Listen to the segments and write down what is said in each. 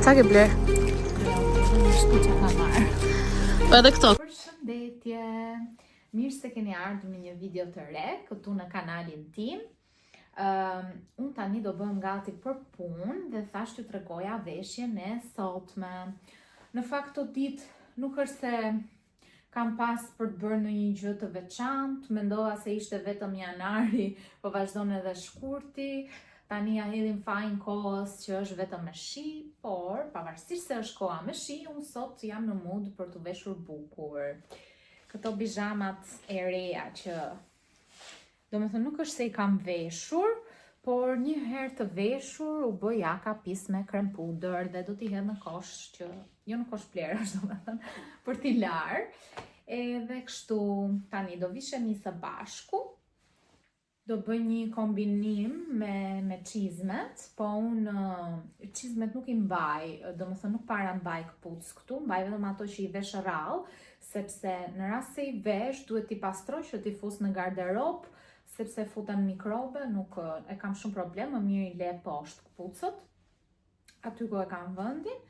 Ca ke blerë? Shtu që ka marrë. Po edhe këto. Përshëndetje! Mirë se keni ardhur në një video të re këtu në kanalin tim. Um, unë tani do bëhem gati për punë dhe thash t'ju tregoja veshjen e sotme. Në fakt këto ditë nuk është se kam pas për të bërë ndonjë gjë të veçantë, mendova se ishte vetëm janari, po vazhdon edhe shkurti. Tani ja hedhim fajin kohës që është vetëm me shi, por pavarësisht se është koha me shi, unë sot jam në mood për t'u veshur bukur. Këto bizhamat e reja që Domethënë nuk është se i kam veshur, por një herë të veshur u bë jaka pis me krem pudër dhe do t'i hedh në kosh që, jo në kosh plehrash, domethënë, për t'i larë. Edhe kështu, tani do vishemi së bashku, do bëj një kombinim me, me çizmet, po unë çizmet nuk i mbaj, domethënë nuk para mbaj këpucë këtu, mbaj vetëm ato që i vesh rrallë, sepse në rast se i vesh, duhet t'i pastroj që t'i fus në garderobë, sepse futen mikrobe, nuk e kam shumë problem, më mirë i le poshtë këpucët, aty ku e kam vendin,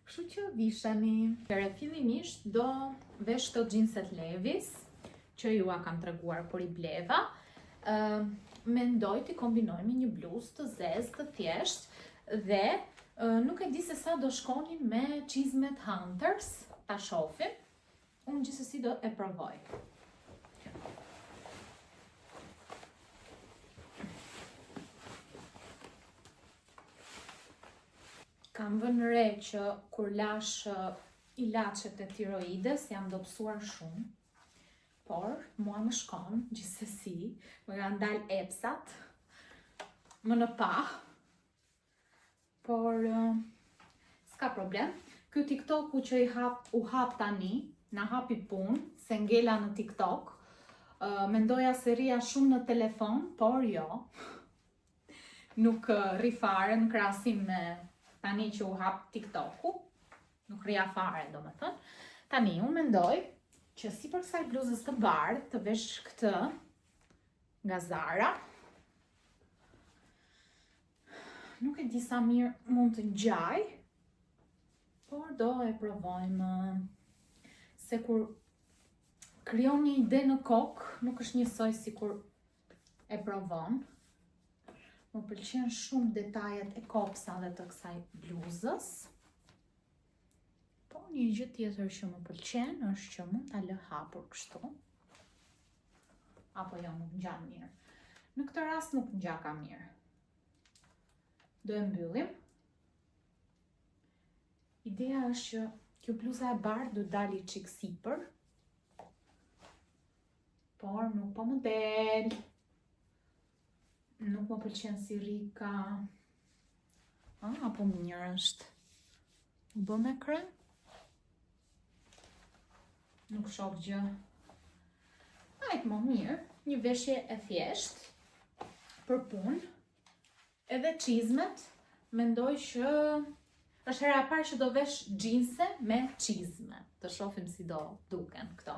kështu që vishemi. Atëherë fillimisht do vesh këto xhinset Levi's, që jua kam treguar kur i bleva, uh, mendoj t'i kombinoj me një bluzë të zezë të thjeshtë dhe uh, nuk e di se sa do shkonin me çizmet Hunters, ta shofim. Unë gjithsesi do e provoj. Kam vënë re që kur lashë ilaçet e tiroides jam dobësuar shumë. Por, mua më shkon, gjithsesi, më kanë dalë epsat, më në pah, por, s'ka problem. Ky TikToku që i hap, u hap tani, na hapi punë, se ngela në TikTok, mendoja se rrija shumë në telefon, por jo. Nuk rri fare në krahasim me tani që u hap TikToku. Nuk rrija fare, domethënë. Tani, unë mendoj që sipër kësaj bluzës të bardhë të vesh këtë nga Zara. Nuk e di sa mirë mund të ngjaj, por do e provojmë se kur krijon një ide në kokë, nuk është njësoj si kur e provon. Më pëlqen shumë detajet e kopsave të kësaj bluzës. Po një gjë tjetër që më pëlqen është që mund ta lë hapur kështu. Apo jo, nuk ngjan mirë. Në këtë rast nuk ngjaka mirë. Do e mbyllim. Ideja është që kjo bluza e bardhë do dali çik sipër. Por nuk po më del. Nuk më pëlqen si rrika. Ah, apo mirë është. U bë me krem? Nuk shoh gjë. Ajt më mirë, një veshje e thjeshtë për punë. Edhe çizmet, mendoj që është hera e parë që do vesh xhinse me çizme. Të shohim si do duken këto.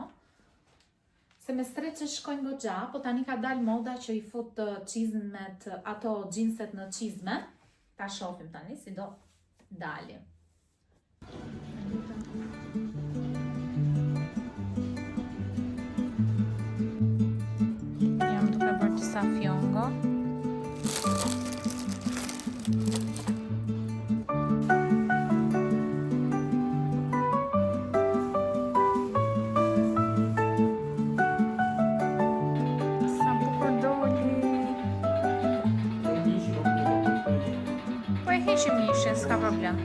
Se me streçe shkojnë goxha, po tani ka dalë moda që i fut çizmet, ato xhinset në çizme. Ta shohim tani si do dalin. Jam duke bërë disa fjongo. Sa bukur doli. Po e heqim mishin, s'ka problem.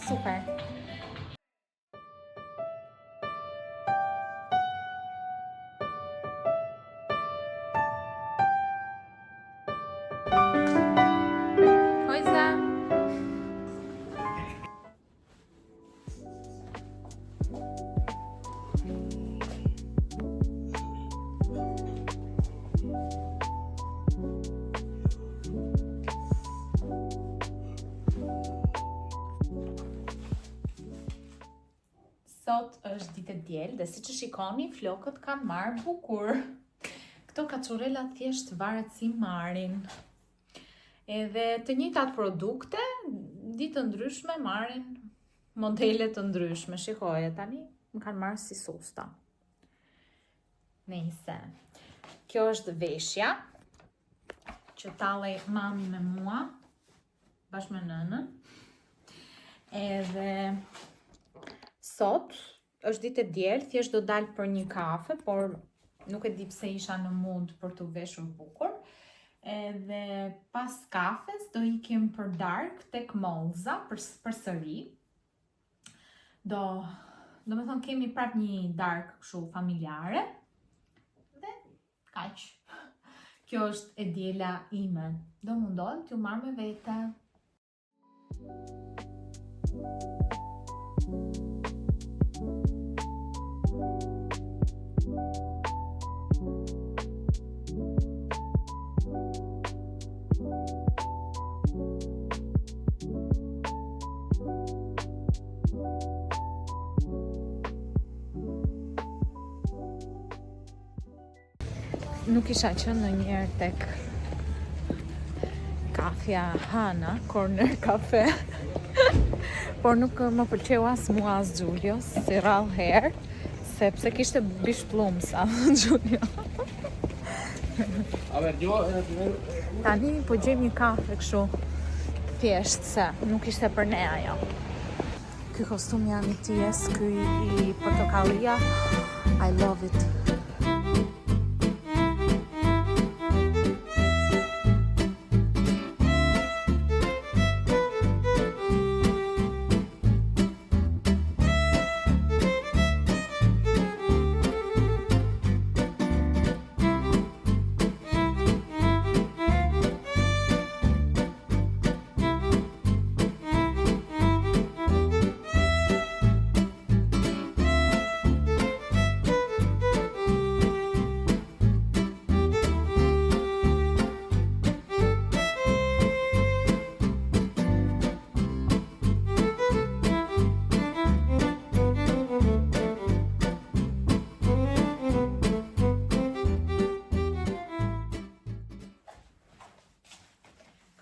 Super. Hojza. Sot është ditë e diel dhe siç e shikoni flokët kanë marrë bukur. Këto kaçurrelat thjesht varet si marrin. Edhe të njëjtat produkte, ditë të ndryshme marrin modele të ndryshme. Shikoje, tani më kanë marrë si susta. Nejse, kjo është veshja që tallej mami me mua, bashkë me nënën. Edhe sot është ditë e diel, thjesht do dal për një kafe, por nuk e di pse isha në mood për t'u veshur bukur. Edhe pas kafes do ikim për darkë tek Mollza për përsëri. Do, domethënë kemi prap një darkë kështu familjare. Dhe kaq. Kjo është e diela ime. Do mundohem t'ju marr me vete. Nuk isha qenë ndonjëherë tek kafja Hana, Corner Cafe. Por nuk më pëlqeu as mua as Xhulios, si rrallë herë, sepse kishte bisht plumsa, Xhulio. A ver, yo en el primer... Tani po gjejmë një kafe kështu thjesht se nuk ishte për ne ajo. Ky kostum janë i Ties, ky i portokallia. I love it.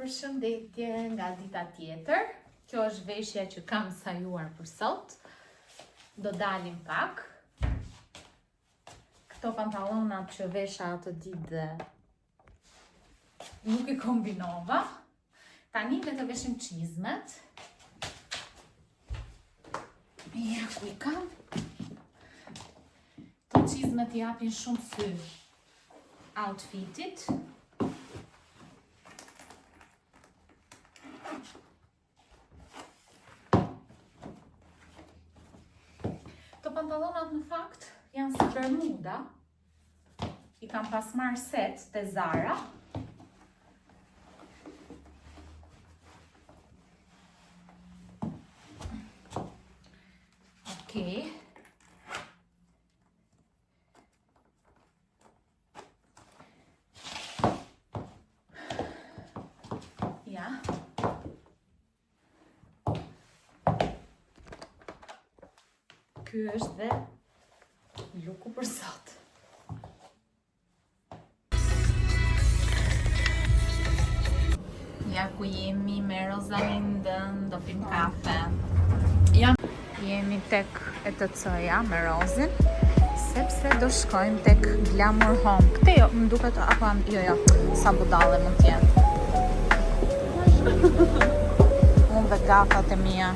Përshëndetje nga dita tjetër. Kjo është veshja që kam sajuar për sot. Do dalim pak. Këto pantallonat që vesha atë ditë dhe nuk i kombinova. Tani le të veshim çizmet. Ja ku i kam. Këto çizmet i japin shumë sy outfitit. Këto pantallonat në fakt janë si bermuda. I kam pas marrë set te Zara. Okej. Ja. Ky është dhe luku për sot. Ja ku jemi me Rozalindën, do pim kafe. Ja. Jemi tek ETC-ja me Rozin, sepse do shkojmë tek Glamour Home. Këte jo, më duket apo jo jo, sa budalle mund të jem. Unë dhe gafat e mia.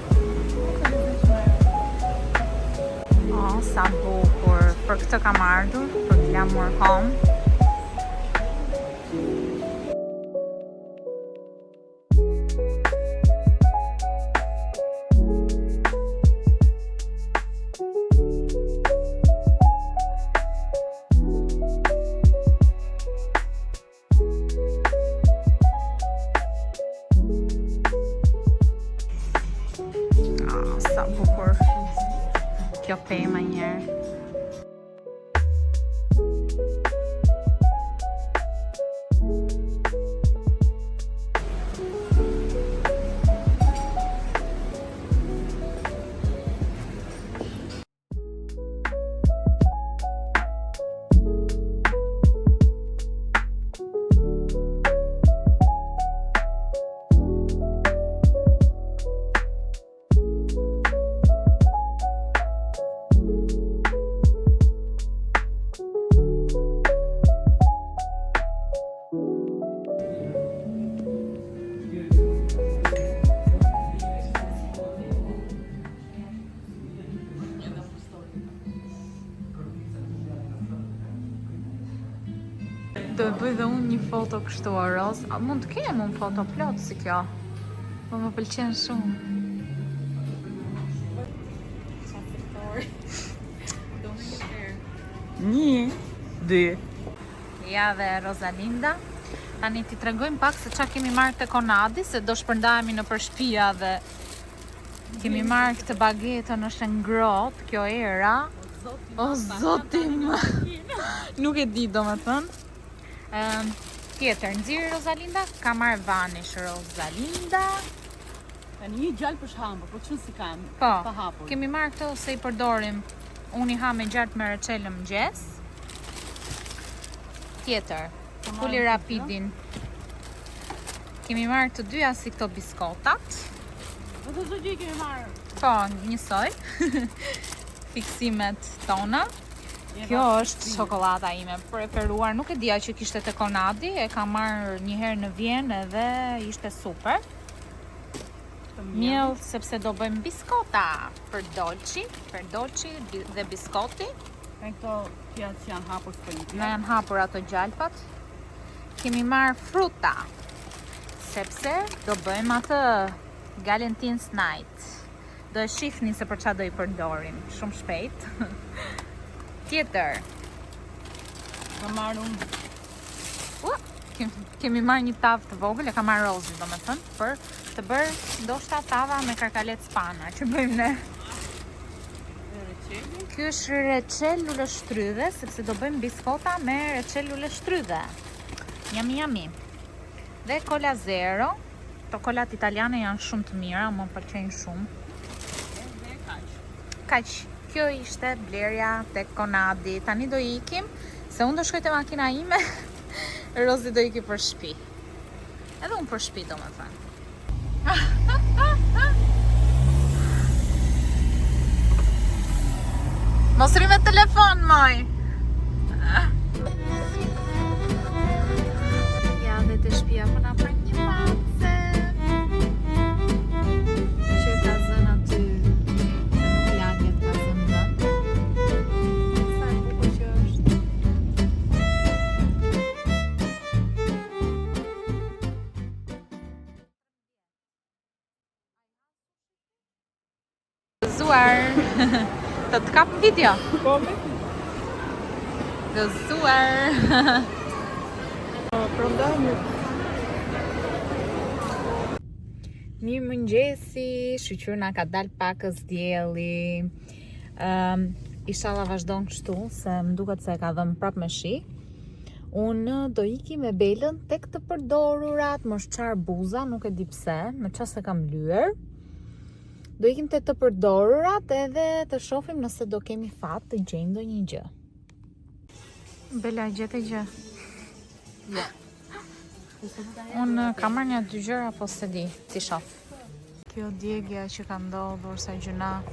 Oh, sa bukur. Për këtë kam ardhur, për Glamour Home. Ah, sa bukur. Kjo pema njëherë. Do e bëj dhe unë një foto kështu o Roz. A, mund të kem unë foto plot si kjo. Po më pëlqen shumë. Qa sektor. Do me një herë. Një, dy. Ja dhe Rosalinda. Tani t'i tregojmë pak se ça kemi marrë te Konadi, se do shpërndahemi nëpër shpia dhe kemi marrë këtë bagetën është e ngrohtë, kjo era. O zoti më. Nuk e di domethënë. Ëm tjetër, nxirr Rosalinda, ka marrë vanish Rosalinda. Tani një gjalpë është hapur, po çun si kam, Po, pa hapur. kemi marrë këto se i përdorim. Unë i ha me gjalpë me reçel në mëngjes. Tjetër, puli rapidin. Kemi marrë të dyja si këto biskotat. Po të zë gjë i kemi marrë. Po, njësoj. Fiksimet tona. Kjo është çokollata ime preferuar. Nuk e dija që kishte te Konadi, e kam marrë një herë në Vjenë edhe ishte super. Miell sepse do bëjmë biskota për dolci, per dolci dhe biskoti. E këto tjera që janë hapur s'po një Na janë hapur ato gjalpat. Kemi marrë fruta, sepse do bëjmë atë Galentine's Night. Do e shihni se për çfarë do i përdorim shumë shpejt. Tjetër. Kam marrë unë. Ua, kemi marrë një tavë të vogël, e ka marrë Rozi, domethënë, për të bërë ndoshta tava me karkalet spana që bëjmë ne. Ky është reçel luleshtrydhe, sepse do bëjmë biskota me reçel luleshtrydhe. Yummy yummy. Dhe cola zero. Këto kolat italiane janë shumë të mira, më pëlqejnë shumë. Edhe kaq. Kaq. Kjo ishte blerja tek Konadi. Tani do ikim, se unë do shkoj te makina ime. Rozi do iki për shtëpi. Edhe unë për shtëpi, domethënë. Mos rri me telefon, moj. Ja dhe te shtëpia po na pret një mace. Që ka zënë aty, se nuk laget ka zënë vend. Sa e bukur që është. Gëzuar. Të të kap në video. Po, me. Gëzuar. Prandaj mirë. Mirëmëngjesi, shyqyr na ka dal pakës dielli. Um, ishalla vazhdon kështu, se më duket se e ka dhënë prap me shi. Unë do iki me Belën tek të përdorurat, më është çarë buza, nuk e di pse, me ça se kam lyer. Do ikim te të përdorurat edhe të shohim nëse do kemi fat të gjejmë ndonjë gjë. Bela, gjete gjë? Jo. Unë kam marrë një dy gjëra, po s'e di, t'i shoh. Kjo djegia që ka ndodhur, sa gjynah.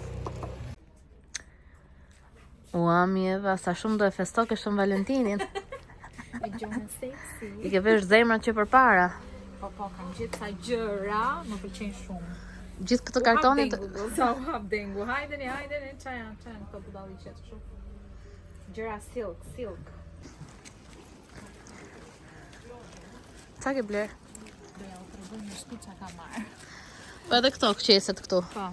Ua, mi Eva, sa shumë do e festoke Shën Valentinin. E gjone seksi. I ke vesh zemrat që përpara. Po, po, kam gjetë sa gjëra, më pëlqejnë shumë. Gjithë këtë kartonin U hap dengu, sa u hap dengu. Hajdeni, hajdeni, ça janë, ça janë këto budalliqet kështu. Gjëra silk, silk. Ca ke bler? Do ja u tregoj në shtëpi ça kam marrë. Po edhe këto qeset këtu. Po.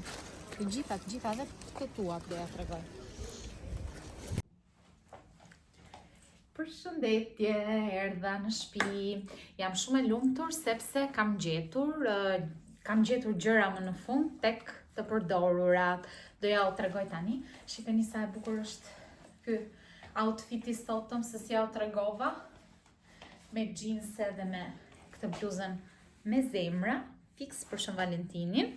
Të gjitha, të gjitha edhe këto tuat do ja tregoj. Përshëndetje, erdha në shtëpi. Jam shumë e lumtur sepse kam gjetur, kam gjetur gjëra më në fund tek të përdorurat. Do ja u tregoj tani. Shikoni sa e bukur është ky outfiti sotëm, se si ja u tregova. Me jeanse dhe me këtë bluzën me zemra, fiks për Shën Valentinin.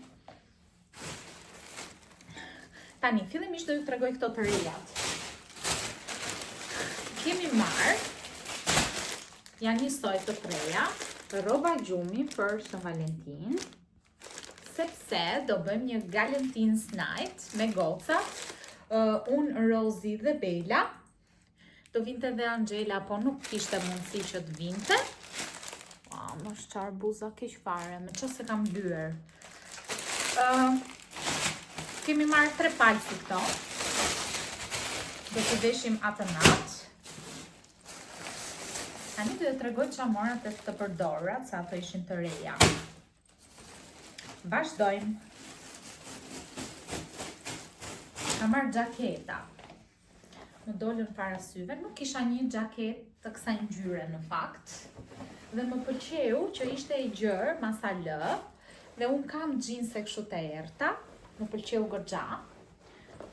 Tani, fillimisht do ju tregoj këto të rejat. Kemi marrë, janë njësoj të treja, rroba gjumi për Shën Valentin, sepse do bëjmë një Galentine's Night me gocat, unë, Rozi dhe Bela. Do vinte dhe Angela, po nuk kishte mundësi që të vinte. Ua, më është çarë buza keq fare, me që se kam lyer. Kemi marrë tre palë si këto. Do të veshim atë natë. Tani do ju tregoj ça mora te të përdorurat, se ato ishin të reja. Vazhdojmë. Kam marrë xhaketa. Më dolën para syve, nuk kisha një xhaketë të kësaj ngjyre në fakt. Dhe më pëlqeu që ishte e gjerë, masa L, dhe unë kam xhinse kështu të errëta, më pëlqeu goxha.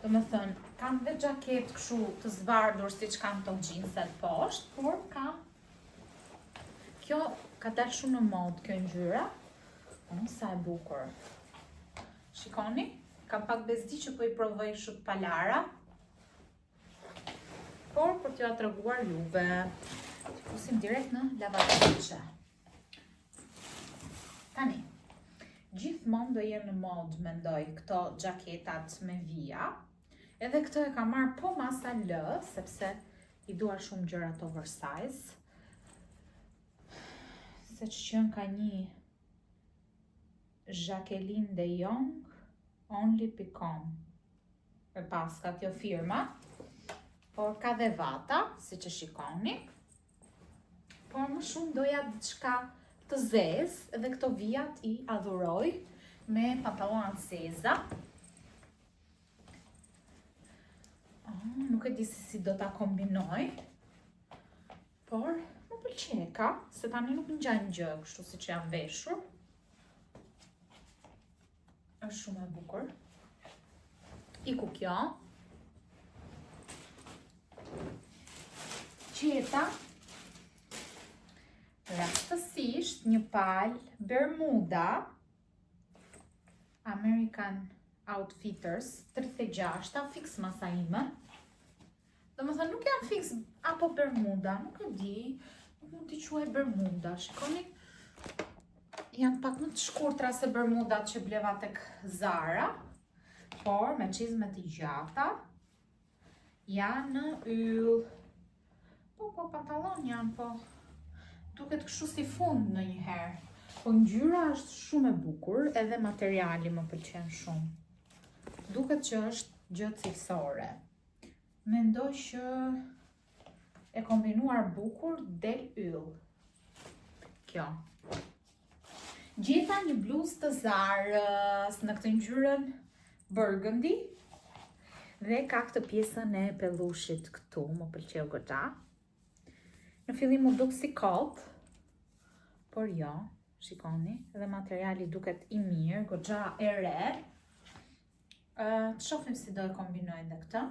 Domethënë, kam dhe xhaketë kështu të zbardhur siç kam këto xhinset poshtë, por kam Kjo ka dalë shumë në modë kjo ngjyra. Oh, sa e bukur. Shikoni, kam pak bezdi që po i provoj kështu të palara. Por për t'jua treguar juve, t'i fusim direkt në lavatriçe. Tani, gjithmonë do jenë në modë, mendoj, këto xhaketat me vija. Edhe këtë e kam marrë po masa L, sepse i dua shumë gjërat oversize. Se ç'qenka një Jacqueline de Jong only.com e paska kjo firma por ka dhe vata, siç e shikoni por më shumë doja diçka të zezë dhe këto vijat i adhuroj me pantallona të zeza oh, nuk e di se si do ta kombinoj por më pëlqeka se tani nuk ngjan gjë kështu siç jam veshur Është shumë e bukur. Iku kjo. Gjeta rastësisht një palë Bermuda American Outfitters 36-ta, fiks masa ime. Domethënë, nuk janë fiks apo Bermuda, nuk e di, nuk mund t'i quaj Bermuda, shikoni, janë pak më të shkurtra se Bermudat që bleva tek Zara, por me çizme të gjata, janë yll, po, po, pantallon janë, po, duket kështu si fund ndonjëherë, po ngjyra është shumë e bukur, edhe materiali më pëlqen shumë, duket që është gjë cilësore. Mendoj që e kombinuar bukur del yll. Kjo. Gjeta një bluzë të Zarës në këtë ngjyrën burgundy dhe ka këtë pjesën e pellushit këtu, më pëlqeu goxha. Në fillim m'u duk si kot, por jo, shikoni, dhe materiali duket i mirë, goxha e re. Të shofim si do e kombinoj dhe këtë.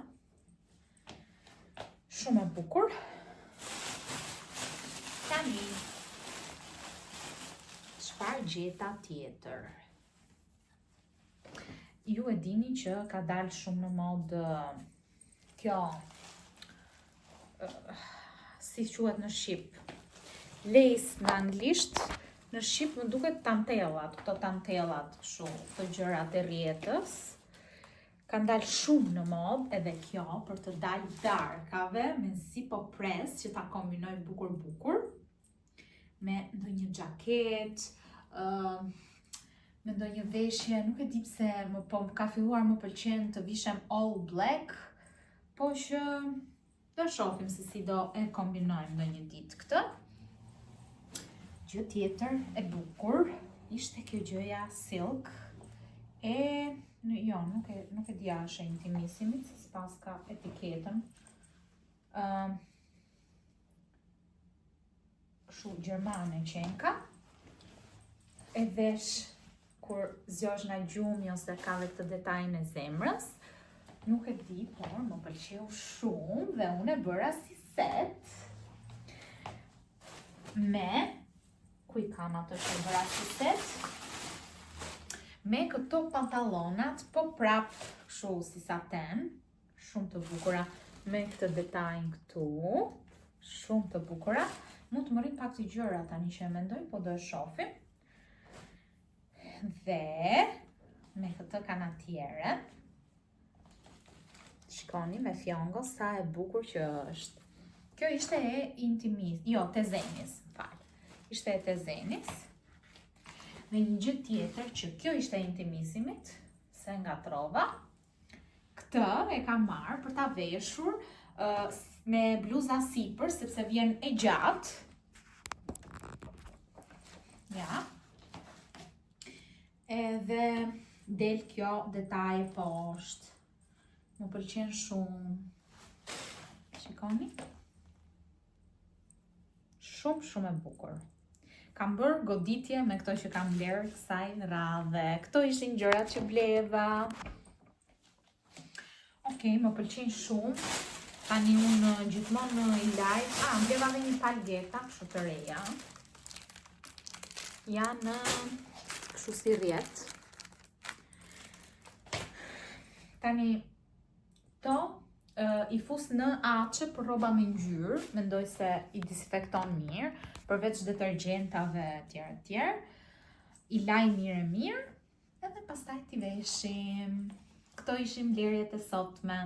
Shumë e bukur. Tani, çfarë gjeta tjetër? Ju e dini që ka dalë shumë në modë kjo si quhet në shqip lace në anglisht në shqip më duket tantellat këto tantellat kështu këto gjërat e rrjetës kanë dalë shumë në modë edhe kjo për të dalë darkave mezi po pres që ta kombinoj bukur bukur me ndonjë xhaketë, uh, me ndonjë veshje, nuk e di pse më po ka filluar më pëlqen të vishem all black, po që do shohim se si do e kombinojmë ndonjë ditë këtë. Gjë tjetër e bukur ishte kjo gjëja silk e në, jo, nuk e nuk e di a është e Intimissimit, se s'paska etiketën. Ëm uh, Kështu gjermane qenka. E vesh kur zgjohesh nga gjumi ose ka dhe këtë detajin e zemrës. Nuk e di, por më pëlqeu shumë dhe unë e bëra si set me ku i kam ato që e bëra si set me këto pantallonat po prap kështu si saten Shumë të bukura me këtë detajin këtu. Shumë të bukura. Mund të më rrinë pak të gjëra tani që e mendoj, po do e shofim. Dhe me këtë kanatiere. Shikoni me fjongo sa e bukur që është. Kjo ishte e Intimis, jo, Tezenis, më fal. Ishte e Tezenis. Dhe një gjë tjetër që kjo ishte e Intimissimit, se ngatërrova, Këtë e kam marrë për ta veshur uh, me bluza sipër, sepse vjen e gjatë. Ja. Edhe del kjo detaj poshtë. Më pëlqen shumë. Shikoni. Shumë, shumë e bukur. Kam bërë goditje me këto që kam blerë kësaj radhe. Këto ishin gjërat që bleva. Ok, më pëlqejnë shumë. Tani unë gjithmonë i laj. Ah, bleva dhe një palë geta, kështu të reja. Janë kështu si rrjet. Tani, to i fus në açe për rroba me ngjyrë, mendoj se i disinfekton mirë, përveç detergjentave e tjerë e tjerë. I laj mirë e mirë, edhe pastaj t'i veshim. Këto ishin blerjet e sotme.